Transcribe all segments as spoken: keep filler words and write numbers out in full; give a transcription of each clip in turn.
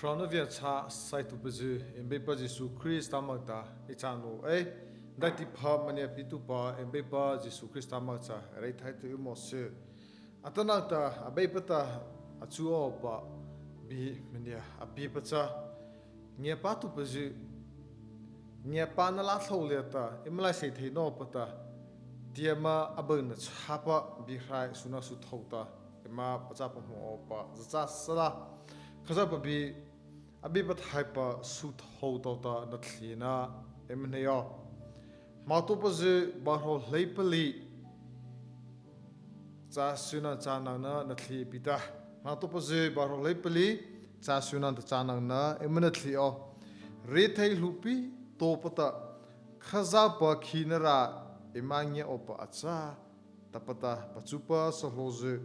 Hrona viasa saituhpazy, eima Beipa Zisu Krista moh ta ei cha naoh ei. Daihti pha maniah pietuhpa eima Beipa Zisu Krista moh cha reithai tyh mawhsih. Atanoh ta Abeipa ta achu awpa bie maniah a bipa cha, ngiapâtuhpazy ngiapâna lâthlôh liata eima laiseih thei nawpata, tiama a byuhna chhâpa biehrai suna su thôh ta, eima pachâ pahmô awpa za châ sala. Khazohpa bie a bie pathaihpa su thôh tawhta nathlina eima hnei aw. Hmotaopazy, bâ hrawh hleipalih, châ syno châ nona nathlie pi ta. Hmotaopazy, bâ hrawh hleipalih, châ syno ta châ nona eima nathlie aw. Riethei hluhpi taopa ta Khazohpa khinarâh eima ngia awpa a châ, tahpa ta pachupa sahlaozy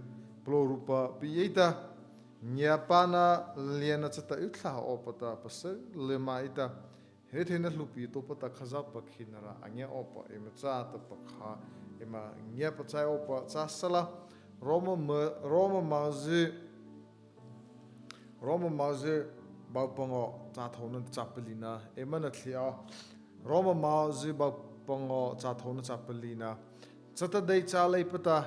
palôhrupa pie ei ta, ngiapâna liana chata y thlâh awpa ta pasyu lymâ ei ta, rietheina hluhpi taopa ta Khazohpa khinarâh a ngia awpa eima châ tahpa kha, eima ngiapâ chaipa châ sala. Rômâ ma-, Rômâ mozy, Rômâ mozy, bâ pangawh, châ thôhna ta châ palihna eima nathlie aw. Rômâ mozy, bâ pangawh, châ thôhna châ palihna. Chata dei châ leipa ta,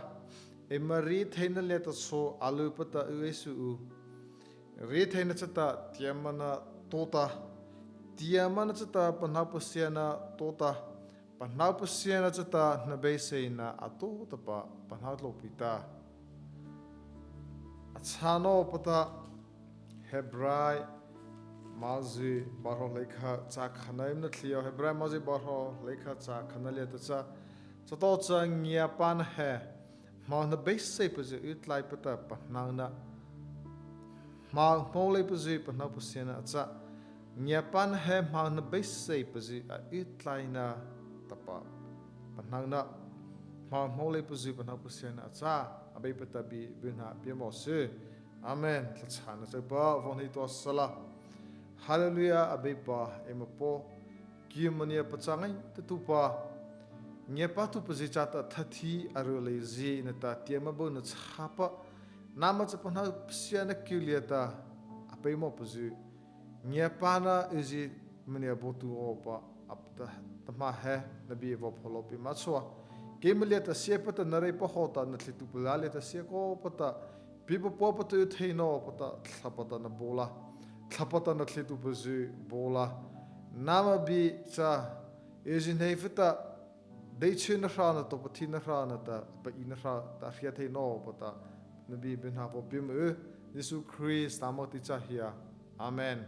eima rietheina liata chhao a lypa ta y ei suh u. Rietheina chata tiamana tao ta, tiamana chata pahno pasiana tao ta, pahno pasiana chata hnabeiseihna a tao tahpa pahno tlôh pi ta. A chhâ nawpata, Hebrai mozy, bâ hrawh hleikha, châ khatna eima nathlie aw. Hebrai mozy, bâ hrawh hleikha, châ khatna liata cha, chatawhcha ngiapâna he hmo hnabeiseipazy y tlaipa ta pahnona, hmo hmô leipazy pahno pasiana a châ. Ngiapâna he hmo hnabeiseipazy a y tlaina tahpa pahnona, hmo hmô leipazy pahno pasiana a châ. Abeipa ta bie byhnâ pie mawhsih. Amen. Thlahchhâna chaipa vaw hnei tua sala. Hallelujah, Abeipa eima Paw, keima maniah pachâ ngaitatuhpa, ngiapâtuhpazy châta thathi a ryuleizie nata tiama byuhna chhâpa, nâma cha pahno pasiana kyh liata a peimawhpazy, ngiapâna yzie maniah baotuh awpa, a ta, tahmâ he na bie vaw phuah lôh pi ma châ. Keima liata siapa ta na reipa hawhta, na thlietuhpa liata sia kawpa ta, piepa puapa ta y thei nawpata, thlahpa ta na baoh la, thlahpa ta na thlietuhpazy baoh la. Nâma bie cha yzie hnei vâta, dei chhâna hra nata, pathina hra nata, paina hra ta hria thei nawpata, na bie byhnâ vaw pie mah u. Zisu Krista moh ta ei cha hia. Amen.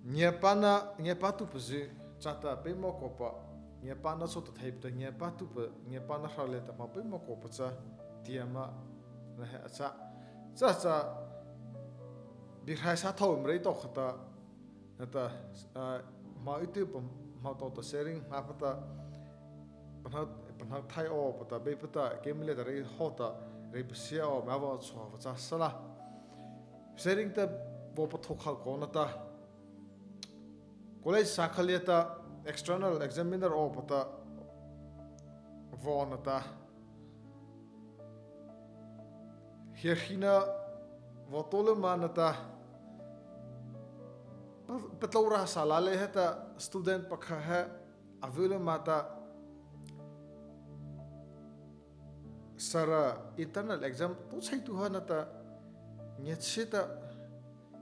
Ngiapâna, ngiapâtuhpazy châta peimawh kawpa, ngiapâna chôta theipa ta ngiapâtuhpa, ngiapâna hra liata hmô peimawh kawpa cha, tiamana he a châ. Chacha, biehrai sa thôh eima reih tawh khata, nata, ah, hmo y tyhpa hmo tawhta sharing hmâpa ta, pahno, pahno thai awpa ta, Beipa ta keima liata rei hawhta, reipasia aw, eima vaw chhâ vaw châ sala. Sharing ta vaw pathaokhai kaw nata, college sâkha liata external examiner awpa ta vaw nata, hiahriena vaw tao lymâ nata, pa-, patlô râh sala lei heta student pakha he a vy lymâ ta, sir, internal exam tao cheituh ha nata, ngiachhie ta,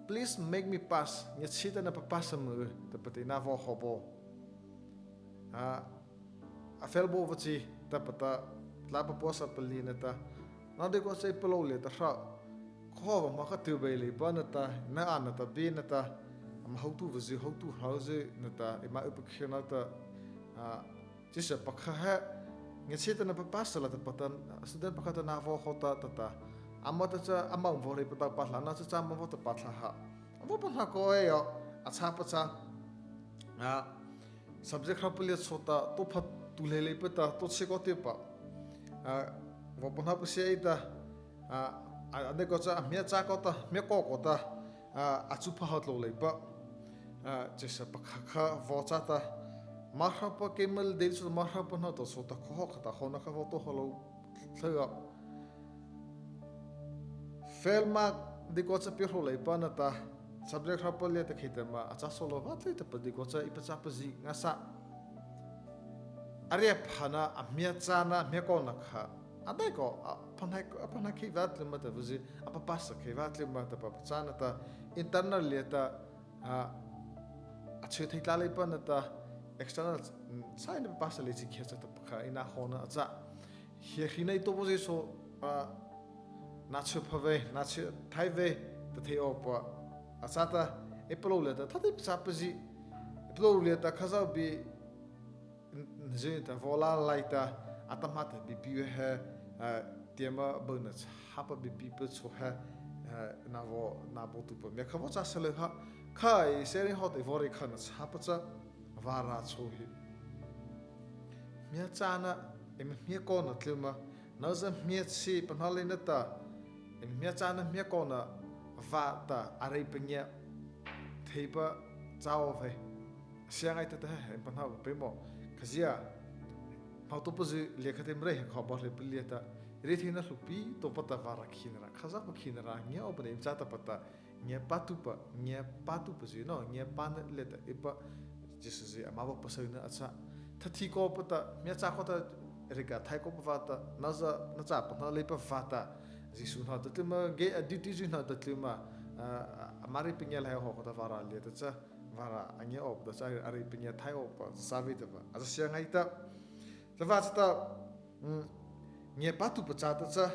please make me pass, ngiachhie ta na pa pass mah u, tahpa ta eina vaw hawh aw. A, a fail bâ vâ chi, tahpa ta, tlai papuasa pali nata, nâ deikua cha ei palôh liata hra, kha vaw hmâ kha tyh beih leipa nata, eina a nata bie nata, ama hotuhpazy, hotuh hrozy nata, eima y pakhy nata, a, chyhsa pakha he, ngiachhie ta na pa pass sala tahpa ta, student pakha ta na vaw hawh ta, tahta, ama ta cha, ama vaw reipa ta pass la, na cha cha ama vaw ta pass la ha, a vaw pahno kaw ei aw. A châ pachâ, a, subject hra palia chôta tao pha tuh leipa ta, tao chhi kaw tyhpa, a, vaw pahno pasia ei ta, a, a, a deikua cha a hmia châ kaw ta, hmia kaw kaw ta, a, a chu pha ha tlôh leipa, a, chyhsa pakha kha vaw châ ta, Mara hapa keima deita chôta Mara hapa hnohta chôta kha hawh khata hawhna kha vaw tao ha lôh thei aw. Fail mark Deikua cha pie hrawh leipa nata, subject hra pa liata kheihta ma a châ sala vâta leipa deikua cha ei pachâpazy ngâsâ. A reih phana, a hmiachâna, a hmiakawna kha, a dei kaw, a pahno, a pahno khei vâta leipa ma tahpazy, a papasa khei vâta leipa ma tahpa pachâna ta, internal liata, a, a chhao thei tlâ leipa nata, external, mm, saina papasa lei chi khiah cha tahpa kha, eina hawhna a châ. Hiahri na ei tao pazy so, a, na chhao pha vei, na chhao thai vei, ta thei awpa a châ ta, ei palôh liata, thata ei pachâpazy, ei palôh liata Khazoh bie, n-, n-, zy ta vaw lâ lai ta, atahmâ ta biepi he, a, tiama bâ na chhâpa biepi pa chhao he, a, na vaw, na baotuhpa miakha vaw châ sala ha, kha ei sharing hawhta ei vaw reih khana chhâpa cha, vârâh chhao hi. Hmiachâna, eima hmiakawna tlyma, na za hmiachhie pahno leina ta, eima hmiachâna hmiakawna vâta a reih pangia theipa châ aw vei. Sia ngaita ta he, eima pahno peimawh. Khazia, hmotaopazy liata eima reih ha kha ba leipa liata, rietheina hluhpi taopa ta vârâh khinarâh, Khazohpa khinarâh ngia awpa na eima châ tahpa ta, ngiapâtuhpa, ngiapâtuhpazy no, ngiapâna liata ei pa, Zisu zy ama vaw pasaona a châ. Thathi kawpa ta, hmiachâ kawpa ta, reih ka thai kawpa vâta, na za, na châ pahno leipa vâta, Zisu hnohta tlyma, gei a duty zy hnohta tlyma, a, ama reih pangia lai haw kawpa ta vârâh liata cha, vârâh a ngia awpa ta cha, a reih pangia thai awpa, za sa vei tahpa, a za sia ngaita. Chavâta chata, mm, ngiapâtuhpa châta cha,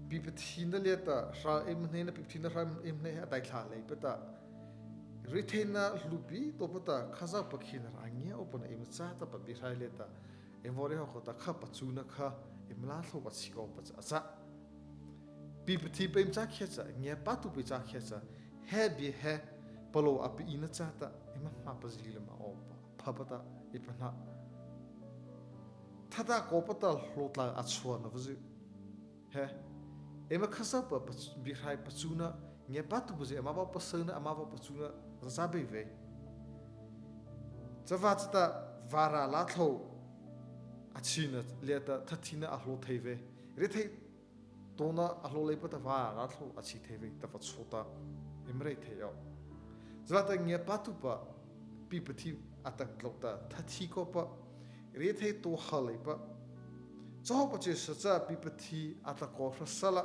pipathina liata, hra eima hneina, pipathina hra eima hnei a taih thlâh leipa ta, rietheina hluhpi taopa ta, Khazohpa khinarâh ngia awpa na eima châ tahpa bie hra liata, eima vaw reih haw kawpa ta kha pachuna kha, eima lâthlôh a chhi awpa cha a châ. Pipathi pa eima châ khiah cha, ngiapâtuhpa ei châ khiah cha, he bie he, palôh a pieina chata, eima hmâpazy lymâ awpa, phapa ta, ei pahno. Thata kawpa ta hlaotloh a chhuahna vaw zy. He, eima Khazohpa pach-, bie hra pachuna, ngiapâtuhpazy ama vaw pasaona, ama vaw pachuna, za sa bei vei. Chavâta chata vârâh lâthlôh a chhina liata thathina a hlao thei vei. Riethei taona a hlao leipa ta vârâh lâthlôh a chhi thei vei tahpa chhao ta, eima reih thei aw. Chavâta ngiapâtuhpa, pipathi a ta tlôh ta, thathi kawpa, riethei tao ha leipa. Chahawhpa chyhsa cha pipathi a ta kaw hra sala,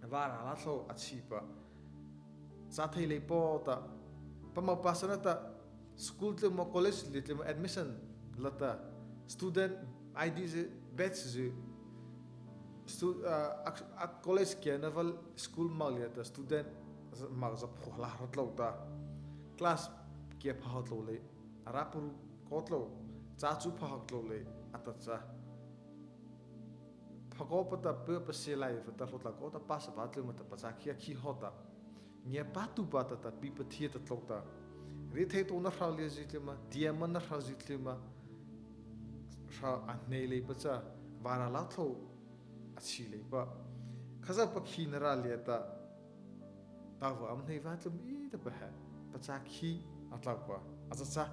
vârâh lâthlôh a chhipa châ thei leipa ta, pamawh pasana ta, school tlyma college liata tlyma admission la ta, student I D zy, batch zy, stu-, a, a, a college kiana vâta school ma liata student ma za phuh la hra tlôh ta, class kia pha ha tlôh lei, a râh paru kaw tlôh, châ chu pha ha tlôh lei, a ta châ. Pha kawpa ta pie pasia lai vâta hlaotloh kawpa ta pasa vâta tlyma ta pachâ khia khi haw ta. Ngiapâtuhpa ta ta pipathi ta tlôh ta. Riethei taona hra liazy tlyma, tiamana hrazy tlyma, hra a hnei leipa cha, vârâh lâthlôh a chhi leipa. Khazohpa khinarâh liata, tao vaw ama hnei vâta tlyma ei tahpa he, pachâ khi a tlôh pa, a za châ.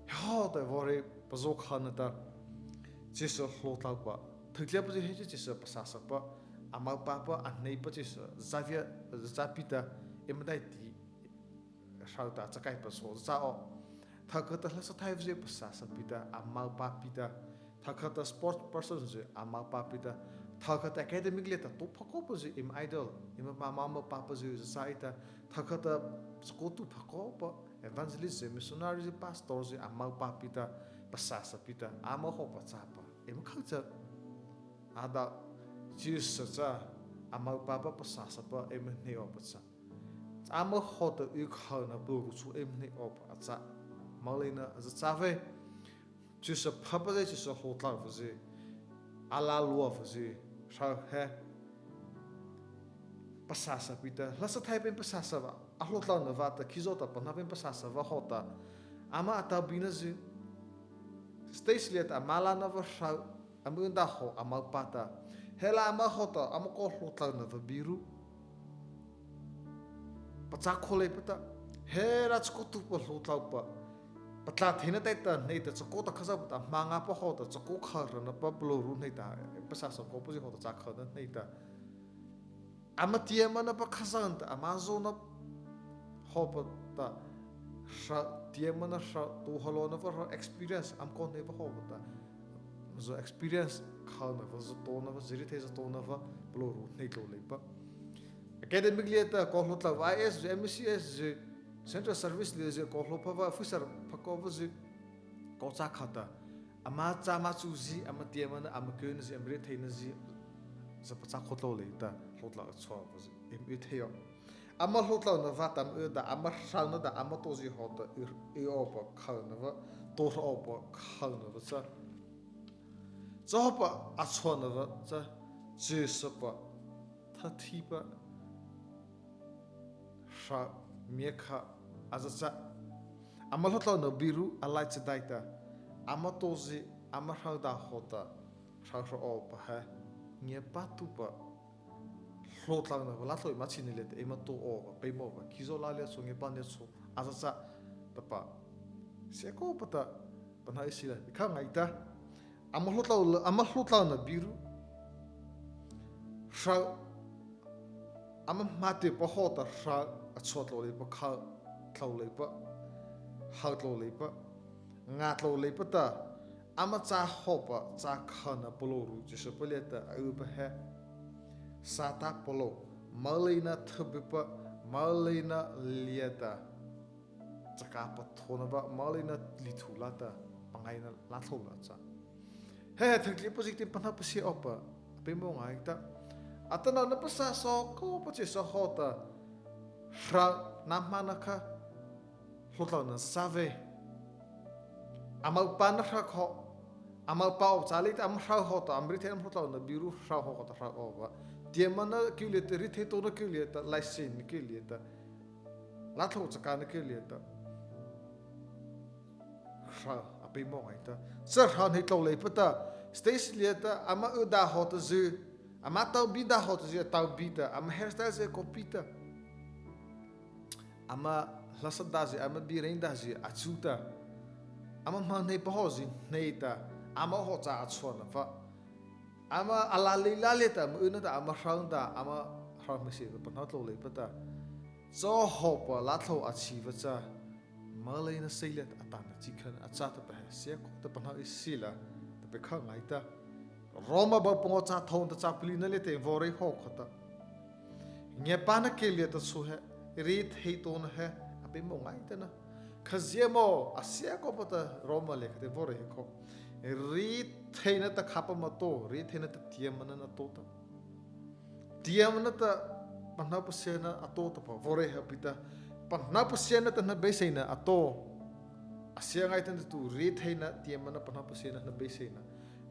He haw ta vaw reih pazaw khana ta, chyhsa hlaotloh pa, thei tlyhpazy he chyhsa pasasapa, a mawpa pa, a hneipa chyhsa, za via, za châ pi ta, eima daihti, hro ta chakaopa chhao za châ aw. Thokha ta hla sa thaizy pasasa pi ta, a mawpa pi ta. Thokha ta sports person zy a mawpa pi ta. Thokha ta academic liata tao pha kawpazy eima idol, eima ma ma mawpa pazy za châ ei ta. Thokha ta chakaotuh pha kawpa, evangelist zy, missionary zy, pastor zy a mawpa pi ta, pasasa pi ta, âmo hawhpa châpa, eima khô cha. Ata, chyhsa cha, a mawpa pa pasasapa eima hnei awpa châ. Âmo hawhta y khona palôhru chhao eima hnei awpa a châ. Moleina a za châ vei. Chyhsa phapazy, chyhsa hlaotloh pazy, a lâ luah pazy, hro he pasasa pi ta, hla sa thaipa eima pasasa vâ, a hlaotloh na vâta khizaw ta pahno pa eima pasasa vâ haw ta, âmo a tao bina zy, stage liata a malâna vâ hro, a munda haw a mawpa ta, he la âmo hawhta âmo kaw hlaotloh na vâ biru, pachâ khao leipa ta, he la chakaotuhpa hlaotlohpa, patlâh theina taihta hnei ta, chakao ta Khazohpa ta hmâ ngâpa haw ta, chakao kha rana pa palôhru hnei ta, pasasa kawpazy haw ta châ khana hnei ta, ama tiamâna pakha zâ ta, ama zona hawhpa ta, hra, tiamâna hra, to halona va hra experience ama kaw hnei va hawhpa ta, zo experience khona va, zo tona va, zi riethei zo tona va, palôhru hnei tlôh leipa. Academic liata kaw hlao tlôh, I A S zy, M A C S zy, central service liata zy kaw hlao pha va, officer pha kaw va zy, kaw châ kha ta, ama châ ma chu zy, ama tiamâna, ama kyhpachâna zy, ama rietheina zy, za pachâ khao tlôh lei ta, hlao tlôh a chhao va zy, eima y thei aw. Ama hlao tlôhna vâta ama y ta, ama hrona ta, ama to zy hawhta, y, y awpa khona va, to hra awpa khona va cha, cha hawhpa a chhuahna va cha, chyhsapa, thathipa, hra, miakha, a za châ. Ama hlao tlôhna biru a lai chadai ta, ama to zy, ama hra ta hawhta, hra hra awpa he, ngiapâtuhpa hlao tlôhna va la tlôh eima chhihna liata, eima to awpa, peimawhpa, khizaw la liata chhao, ngiapâna liata chhao, a za châ tahpa. Sia kawpa ta, pahno ei sila, kha ngaita. Ama hlao tlôh, ama hlao tlôhna biru, hra, ama hmâ tyhpa hawhta hra a chhuah tlôh leipa, kha tlôh leipa, hao tlôh leipa, ngâ tlôh leipa ta, ama châ hawhpa châ khona palôhru chyhsapa liata a ypa he, sâtâ palôh, moleina thabypa, moleina liata chakâ pathaona va, moleina lithu la ta, pangaina la tlôh la châ. He, he, thâtihpha zy ti pahno pasia awpa, a peimawh ngaita. Atanoh na pasa so, kawpa chyhsa hawhta, hra, na hmâna kha, hlao tlôhna sa vei. Ama ypa na hra kha, ama ypa awpa châ lei ta, ama hra hawhta, ama rietheina hlao tlôhna biru hra hawhta hra awpa. Tiamâna kei liata, riethei tona kei liata, laiseihna kei liata, la tlôh chakâna kei liata, hra a peimawh ngaita. Cha hra hnei tlôh leipa ta, stage liata, ama y da hawhta zy, ama tao bi da hawhta zy, a tao bi ta, ama hairstyle zy a copy ta, ama hla sa da zy, ama bi reih da zy a chu ta, ama hmâ hneipa hawh zy hnei ta, ama hawh cha a chhuahna va, ama a la lei la liata, ama yna ta, ama hra ta, ama hra hmeiseih ta pahno tlôh leipa ta, cha hawhpa la tlôh a chi va cha, moleina sei liata a tana chi khan a châ tahpa he, sia kawpa ta pahno ei sila, tahpa kha ngaita. Roma bu pangawh châ thôh nata châ palihna liata vaw rei haw kha ta, ngiapâna kei liata chhao he, riethei tona he, a peimawh ngaita na. Khazia maw, a sia kawpa ta Roma liata khata vaw rei haw kha. Rietheina ta khâpa ma to, rietheina ta tiamâna na to ta. Tiamâna ta pahno pasiana a to tahpa vaw rei haw pi ta. Pahno pasiana ta hnabeiseihna a to. A sia ngaita na tu, rietheina, tiamâna, pahno pasiana, hnabeiseihna.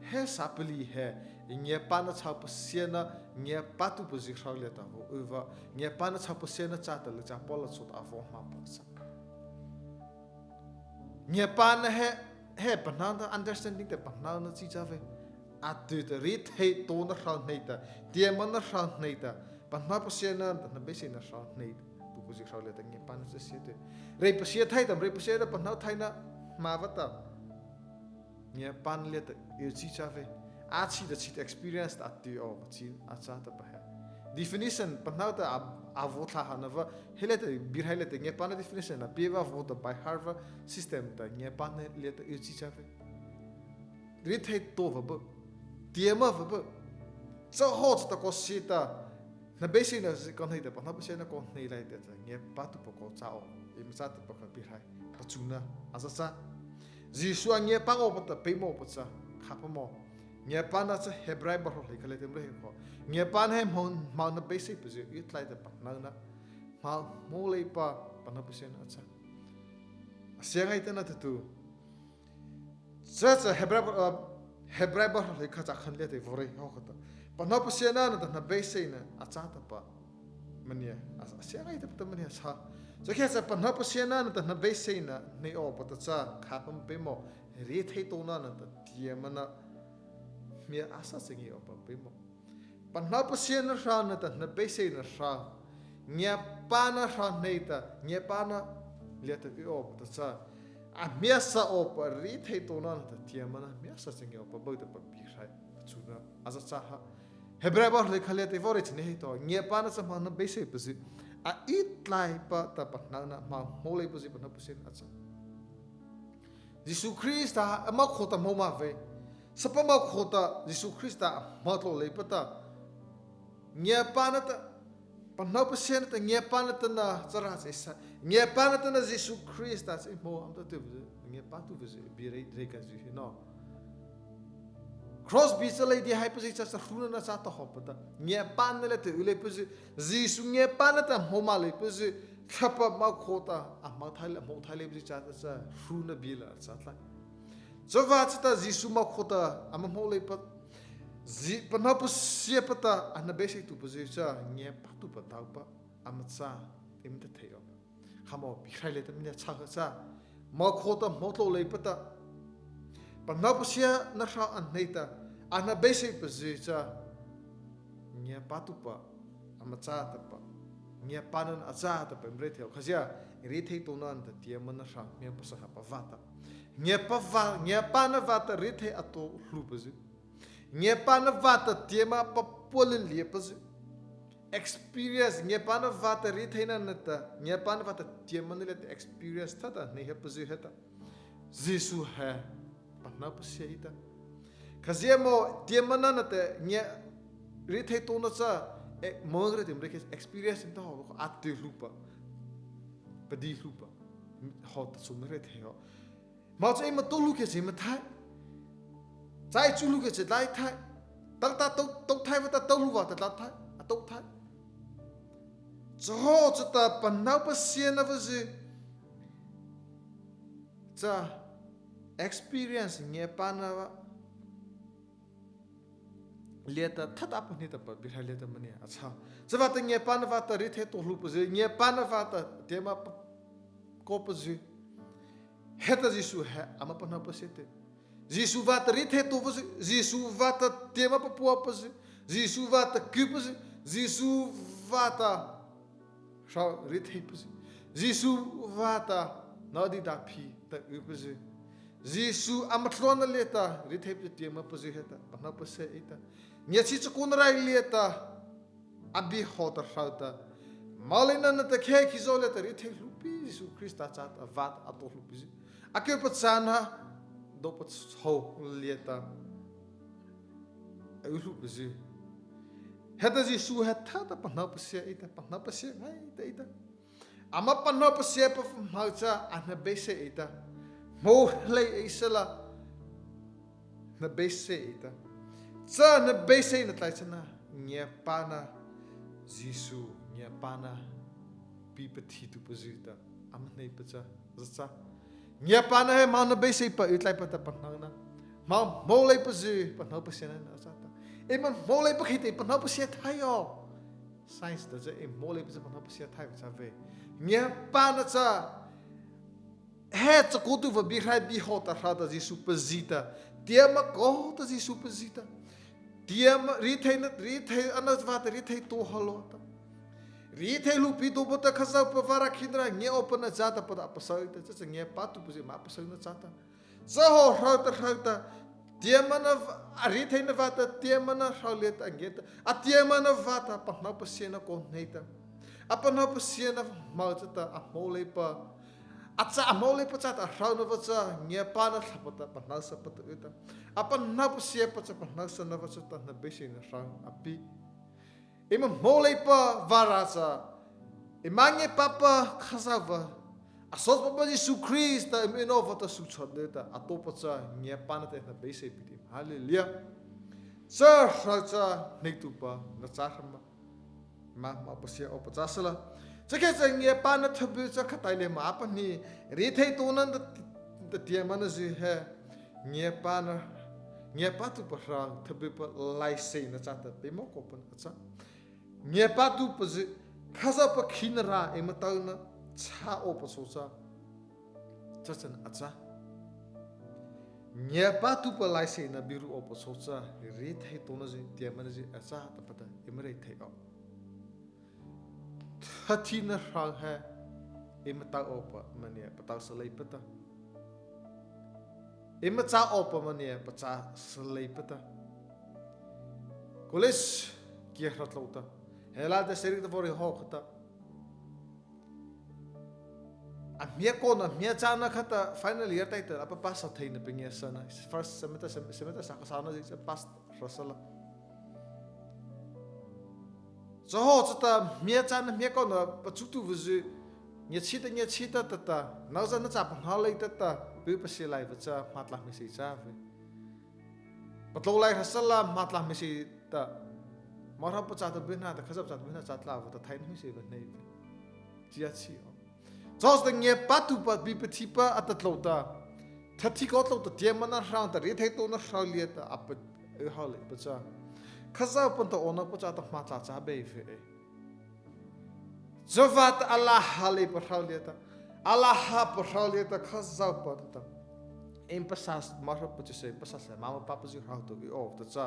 He sâh palih he, ngiapâna chhao pasiana, ngiapâtuhpa zy hro liata vaw y va, ngiapâna chhao pasiana châta lei cha pala chô ta a vaw hmâpa cha. Ngiapâna he, he pahno ta understanding ta pahno na chi cha vei. A tui ta riethei tona hro hnei ta, tiamâna hro hnei ta, pahno pasiana ta hnabeiseihna hro hnei, tupa zy hro liata ngiapâna cha sia tei. Rei pasia thai ta, rei pasia ta pahno thaina, hmâ va ta. Ngiapâna liata y chi cha vei. A chi ta chi ta experience ta a tui awpa chi a châ tahpa he. Definition, pahno ta a, a vaw thla hana va, he liata, bie hai liata, ngiapâna definition na, pie va vaw ta by heart va, system ta, ngiapâna liata y chi cha vei. Riethei to va bu, tiamâ va bu. Cha haw cha ta kaw sie ta, hnabeiseihna zy kaw hnei ta, pahno pasiana kaw hnei lai ta cha, ngiapâtuhpa kaw châ aw, eima châ tahpa kha bie hai, pachuna, a za châ. Zisu a ngiapâ awpa ta peimawhpa cha, khâpa maw. Ngiapâna cha Hebrai bu hrawh hleikha liata eima rei haw kha. Ngiapâna he hmo, hmo hnabeiseihpa zy y tlai ta pahno na. Hmo, hmo leipa, pahno pasiana a châ. A sia ngaita na tu tu. Cha cha Hebrai bu, ah, Hebrai bu hrawh hleikha châ khan liata vaw rei haw kha ta. Pahno pasiana nata hnabeiseihna a châ tahpa. Mania, a, a sia ngaitapa ta mania cha. Cha khei cha pahno pasiana nata hnabeiseihna hnei awpa ta cha, khâpa ma peimawh, riethei tona nata tiamâna, hmia a sa cha ngia awpa peimawh. Pahno pasiana hro nata hnabeiseihna hro, ngiapâna hro hnei ta, ngiapâna liata y awpa ta cha, a hmia sa awpa riethei tona nata tiamâna hmia sa cha ngia awpa bu tahpa bie hai, pachuna, a za châ ha. Hebrai bâ hleikha liata ei vaw rei chi na hih ta, ngiapâna cha hmo hnabeiseipazy, a y tlaipa ta pahno na, hmo leipazy pahno pasia a châ. Zisu Krista a hmo kho ta hmo ma vei. Sapa hmo kho ta Zisu Krista a hmo tlô leipa ta, ngiapâna ta, pahno pasia na ta ngiapâna ta na châ ra chei sa. Ngiapâna ta na Zisu Krista chei hmo ama ta tu, ngiapâtuhpazy bie rei rei ka zy hi no. Kraws bie cha lei dei haipazy cha cha hruna na châ ta hawhpa ta, ngiapâna liata y leipazy, Zisu ngiapâna ta hmo ma leipazy, Thlahpa hmo kho ta a hmo thai lei, a hmo thai leipazy cha ta cha hruna bie la a châ tlai. Chavâta chata Zisu hmo kho ta ama hmo leipa, zi pahno pasiapa ta a hnabeiseituhpazy cha ngiapâtuhpa daopa ama châ, eima ta thei aw. Khamo Biehrai liata mania chhâ ha cha, hmo kho ta hmo tlô leipa ta, pahno pasiana hra a hnei ta, a hnabeiseihpazy cha ngiapâtuhpa ama châ tahpa, ngiapâna a châ tahpa eima reih thei aw. Khazia, riethei tona nata tiamana hra hmiapasa hapa vâta, ngiapa vâ, ngiapâna vâta riethei a tao hluhpazy, ngiapâna vâta tiama papua lei leipazy, experience, ngiapâna vâta rietheina nata ngiapâna vâta tiamana liata experience thata hnei hapazy heta, Zisu he pahno pasia ei ta. Khazia mo tiamana nata ngia, riethei tona cha, e, mo reih ti mo reih kei experience ta haw, a tao hluhpa, padi hluhpa, hawhta chô mo reih thei aw. Hmo cha eima tao hluh kei cha eima thai, cha ei chu hluh kei cha tlai thai, tao ta tao, tao thai vâta tao hluh vâta tlai thai, a tao thai. Chahawh chata pahno pasiana vazy cha experience ngiapâna vâ liata thata pahnie tahpa Biehrai liata mania a chhâ. Chavâta ngiapâna vâta riethei tao hluhpazy, ngiapâna vâta tiama pa, kawpazy heta Zisu he ama pahno pasia tyh. Zisu vâta riethei taopazy, Zisu vâta tiama papuapazy, Zisu vâta kyhpazy, Zisu vâta hro rietheipazy, Zisu vâta nôh dâh phi ta ypazy, Zisu ama tluana liata rietheipazy tiamapazy heta pahno pasia ei ta. Ngiachhie chakaona rai liata a bie hawhta hroh ta, moleina nata khei khizaw liata riethei hluhpi Zisu Krista châta vâta a tao hluhpizy, a kyhpachâna dawhpachhao liata a y hluhpazy heta Zisu he thata pahno pasia ei ta, pahno pasia ngaita ei ta. Ama pahno pasiapa hmo cha a hnabeisei ei ta, hmo hlei ei sala, hnabeisei ei ta. Cha hnabeiseina tlai chana ngiapâna, Zisu ngiapâna pipathituhpazy ta ama hneipa cha za châ. Ngiapâna he hmo hnabeiseipa y tlaipa ta pahno na, hmo hmo leipazy pahno pasiana a châ ta. Eima hmo leipa kheihta pahno pasia thai aw. Science ta cha eima hmo leipazy pahno pasia thai châ vei. Ngiapâna cha he chakaotuhpa Biehrai bie hawhta hroh ta Zisu pazi ta, tiama kaw ta Zisu pazi ta, tiama rietheina, riethei ano vâta riethei tao ha lâ ta, riethei hluhpi taopa ta Khazohpa vârâh khinarâh ngia awpa na châ tahpa ta a pasai ta, cha cha ngiapâtuhpazy ma a pasaina châ ta. Cha hawh hroh ta hroh ta, tiamana, a rietheina vâta tiamana hroh liata a ngia ta, a tiamana vâta pahno pasiana kaw hnei ta, a pahno pasiana hmo chata a hmo leipa, a cha a hmo leipa chata a hrona vâta cha ngiapâna Thlahpa ta pahnosapa ta y ta, a pahno pasiapa cha pahnosana vâta chata hnabeiseina hro a pie. Eima hmo leipa vârâh cha, eima ngiapâpa Khazohpa, a sawchapawpa Zisu Krista eima y nawpa ta su chhao dei ta a taopa cha ngiapâna ta hnabeiseih pi ti. Hallelujah. Cha hroh cha hneituhpa na châ hra ma, ma ma pasia awpa châ sala. Cha khiah cha ngiapâna thaby cha khataih lei ma a pahnie, riethei taona ta, ta tiamana zy he ngiapâna, ngiapâtuhpa hra thabypa laiseihna chata peimawh kawpa a châ. Ngiapâtuhpazy Khazohpa khinarâh eima taona châ awpa chhao cha, cha chana a châ. Ngiapâtuhpa laiseihna biru awpa chhao cha, riethei taonazy tiamanazy a châ tahpa ta eima reih thei aw. Thathina hra he eima tao awpa maniah pataosa leipa ta, eima châ awpa maniah pachâsa leipa ta, college Kei hra tlôh ta, he la ta seri ta vori hawh khata, a hmiakô na hmiachâna khata final year taihta a pa pass thei na pangesa na first semester, semester sâkha sâna zy cha pass hra sala. Cha hawh chata hmiachâna hmiakô na pachutuhpazy, ngiachhie ta ngiachhie ta tah ta, nâ za na cha pahno lei tah ta, pi pasie lai vâta cha hmâ tlâ hmeiseih châ vei. Patlô lai hra sala hmâ tlâ hmeiseih ta, Mara pachâ ta byhnâ ta, Khazohpa pachâ ta byhnâ cha tlâ vâta thaina hmeiseih vâ hnei vei. Chi a chi aw. Chata ngiapâtuhpa bie pathipa a tah tlôh ta, thathi kaw tlôh ta tiama na hra ta riethei tao na hra liata a pa, y hawh leipa cha, Khazohpa ta awnanopa chata hmâ tlâ châ beih vei. Chavâta a la ha leipa hra liata, a la hapa hra liata Khazohpa ta, eima pasasa, Mara pachâ sy, pasasa ma ma papa zy hra tao y aw ta cha,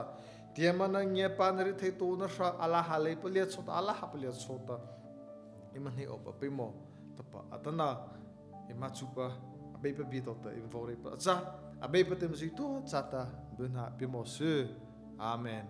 tiama na ngiapâ na riethei tao na hra a la ha leipa liata chôta, a la hapa liata chôta, eima hnei awpa peimawh tahpa a tah na, eima chupa, Abeipa bie tao ta eima vaw reipa a châ. Abeipa ta eima zydua châta byhnâ peimawh sy. Amen.